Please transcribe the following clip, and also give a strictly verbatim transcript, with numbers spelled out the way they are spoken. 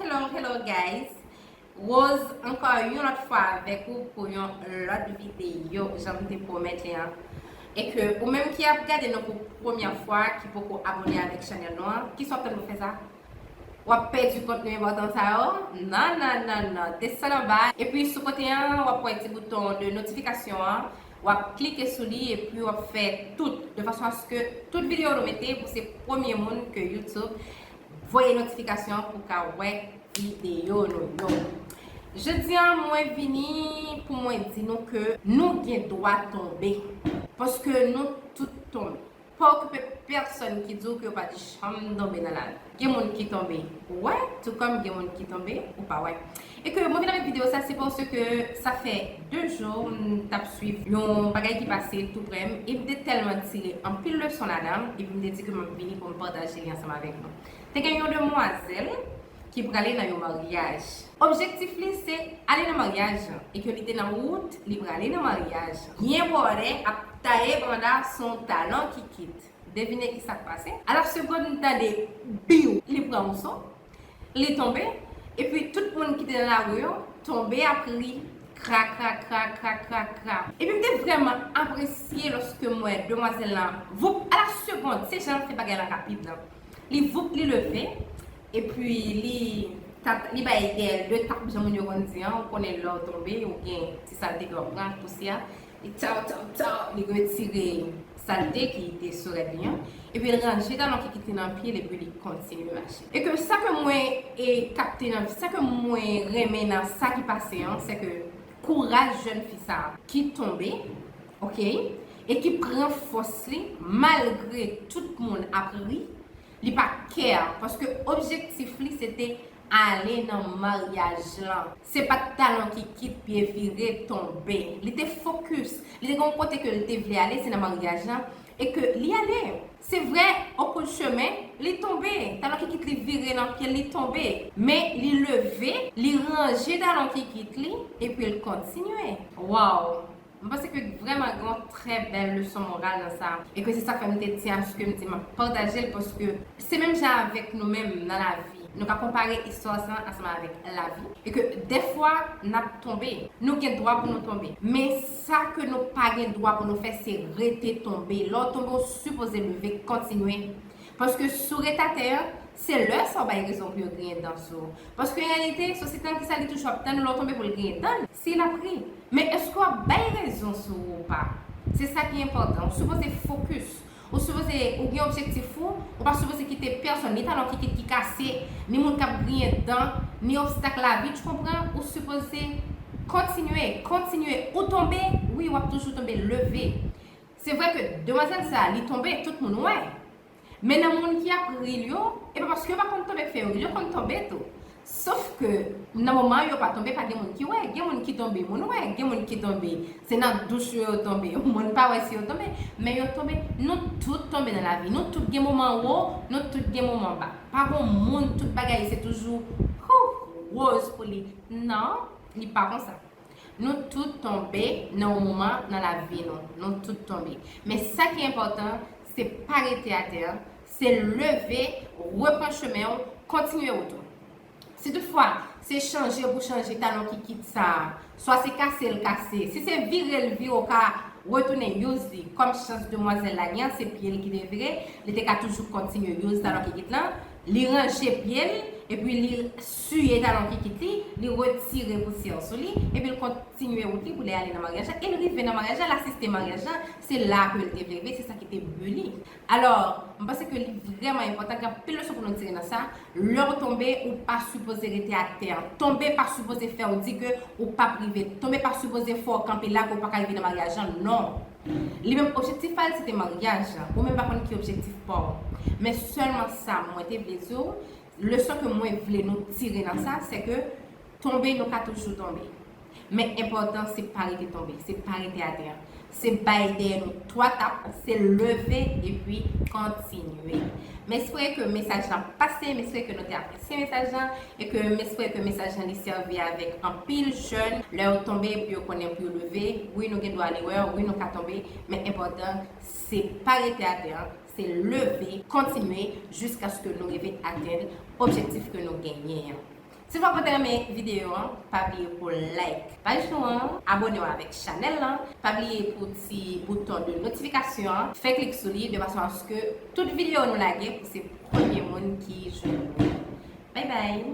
Hello, hello guys. Rose ankò yon lòt fwa avèk ou pou yon lòt videyo, jan m te pwomèt li an. E ke ou menm ki ap gade nou pou premyè fwa, ki poko abòne avèk chanèl nou an, kisa w ap tann pou fè sa? W ap pèdi kontni enpòtan sa yo? Non, non, non, non. Desann anba. Epi sou kote an, w ap wè ti bouton de notifikasyon an. W ap klike sou li epi w ap fè tout, de fason aske tout videyo nou mete, pou se premye moun ke YouTube voye notifikasyon pou ka wè videyo nou yo. Jodi a, mwen vini pou mwen di nou ke nou gen dwa tonbe. Paske nou tout tonbe. Pa okipe pèsonn ki di w ke yo pa t janm tonbe nan lavi. Gen moun ki tonbe, ou wè, tou kòm gen moun ki tonbe, ou pa wè. E ke mwen vin avèk videyo sa, se paske sa fè de jou m t ap swiv yon bagay ki pase tou prè m, e m te tèlman tire anpil leson ladan l, epi m te di ke m ap vini pou m pataje li ansanm avèk nou. Te gen yon demwazèl ki prale nan yon maryaj. Objektif li se ale nan maryaj lan, e ke li te nan wout, li prale nan maryaj lan. Byen bòdè ap taye banda sou yon talon kikit. Devine ki sa k pase? A la segonn, m tande biw, li pran yon son, li tonbe, epi tout moun ki te nan lari yo tonbe ap ri, kra, kra, kra, kra, kra, kra. Epi m te vrèman apresye lòske m wè demwazèl lan, voup, a la segonn, se jan l fè bagay lan rapid lan. Li voup, li leve, epi li tap, li bay dèyè l de tap, jan moun yo konn di an, ou konnen lè w tonbe, ou gen ti salte ke w ap pran ak pousyè, li taw, taw, taw, li retire salte ki te sou rèd li an, epi l ranje talon kikit li nan pye l, epi li kontinye mache. E ke sa ke mwen, e, kapte nan, sa ke mwen renmen nan sa ki pase an, se ke kouraj jèn fi sa a ki tonbe, oke, e ki pran fòs li, malgre tout moun ap ri, li pa kè, paske objektif li se te ale nan maryaj lan. Se pa t talon kikit, pye vire, tonbe. Li te fokis. Li te gen yon kote ke li te vle ale, se nan maryaj lan. E ke li ale. Se vre, o kou de chemen, li tonbe. Talon kikit li vire nan pye l, li tonbe. Men li leve, li ranje talon kikit li, epi l kontinye. Waw! M panse ke vrèman gen yon trè bèl leson moral nan sa. E ke se sa k fè m te tyen aske m di m ap pataje l, paske se menm jan avèk nou menm nan lavi. Nou ka konpare istwa sa ansanm avèk lavi. E ke dèfwa, n ap tonbe. Nou gen dwa pou nou tonbe. Men sa ke nou pa gen dwa pou nou fè, se rete tonbe. Lè w tonbe, w sipoze leve, kontinye. Paske si w ret atè an, se lè sa w bay rezon pou yo griyen dan sou ou. Paske an reyalite, sosyete an, kisa li toujou ap tann, lè w tonbe pou l griyen dan l, si l ap ri. Men èske w ap bay rezon sou ou ou pa? Se sa ki enpòtan. Ou sipoze fokis. Ou sipoze, ou gen objektif ou, ou pa sipoze kite pèsonn, ni talon kikit ki kase, ni moun k ap griyen dan, ni obstak lavi, tu konpran? Ou sipoze kontinye, kontinye. Ou tonbe, wi, w ap toujou tonbe, leve. Se vre ke demwazèl sa, li tonbe, tout moun wè. Men nan moun ki ap ri l yo, e pa paske yo pa konn tonbe k fè yo ri l, yo konn tonbe tou. Sof ke nan moman yo pa tonbe, pa gen moun ki wè. Gen moun ki tonbe, moun wè. Gen moun ki tonbe, se nan douch yo yo tonbe. Moun pa wè si yo tonbe, men yo tonbe. Nou tout tonbe nan lavi. Nou tout gen moman wo, nou tout gen moman ba. Pa gon moun, tout bagay se toujou hou, woz pou li. Non, li pa konsa. Nou tout tonbe nan yon moman nan lavi nou. Nou tout tonbe. Men sa ki enpòtan, se pa rete atè, se leve, repran chemen w, kontinye wout ou. Si toutfwa, se chanje pou chanje talon kikit sa a, swa se kase l kase, si se vire l vire, w ka retounen use li. Kòm chans demwazèl la gen an, se pye l ki te vire, li te ka toujou kontinye use talon kikit lan, li ranje pye l, epi li siye talon kikit li, li retire pousyè sou li, epi l kontinye wout li pou l ale nan maryaj la. E l rive nan maryaj la, l asiste maryaj la, se la ke l te vle rive, se sa ki te bi li. Alò, m panse ke li vrèman enpòtan, gen anpil leson pou nou tire nan sa. Lè w tonbe, ou pa sipoze rete atè. Tonbe pa sipoze fè w di ke ou p ap rive. Tonbe pa sipoze fè w kanpe la ke ou pa ka rive nan maryaj la, non. Li menm, objektif pa l, se te maryaj la. Ou menm pa konn ki objektif pa w. Men sèlman sa mwen te vle di w, leson ke mwen vle nou tire nan sa, se ke tonbe, nou ka toujou tonbe. Men enpòtan, se pa rete tonbe, se pa rete atè. Se bay dèyè nou twa tap, se leve epi kontinye. M espere ke mesaj lan pase, m espere ke nou te apresye mesaj lan, e ke m espere ke mesaj lan li sèvi avèk anpil jèn. Lè yo tonbe, pou yo konnen pou yo leve. Wi, nou gen dwa lewè, wi, nou ka tonbe, men enpòtan, se pa rete atè, se leve, kontinye, jiskaske nou rive atenn objektif ke nou genyen an. Si w pa pote renmen videyo an, pa bliye pou like paj nou an, abone w avèk chanèl lan, pa bliye pou ti bouton de notifikasyon an, fè klik sou li de fason aske tout videyo nou lage pou se premye moun ki jwenn li. Bye bye!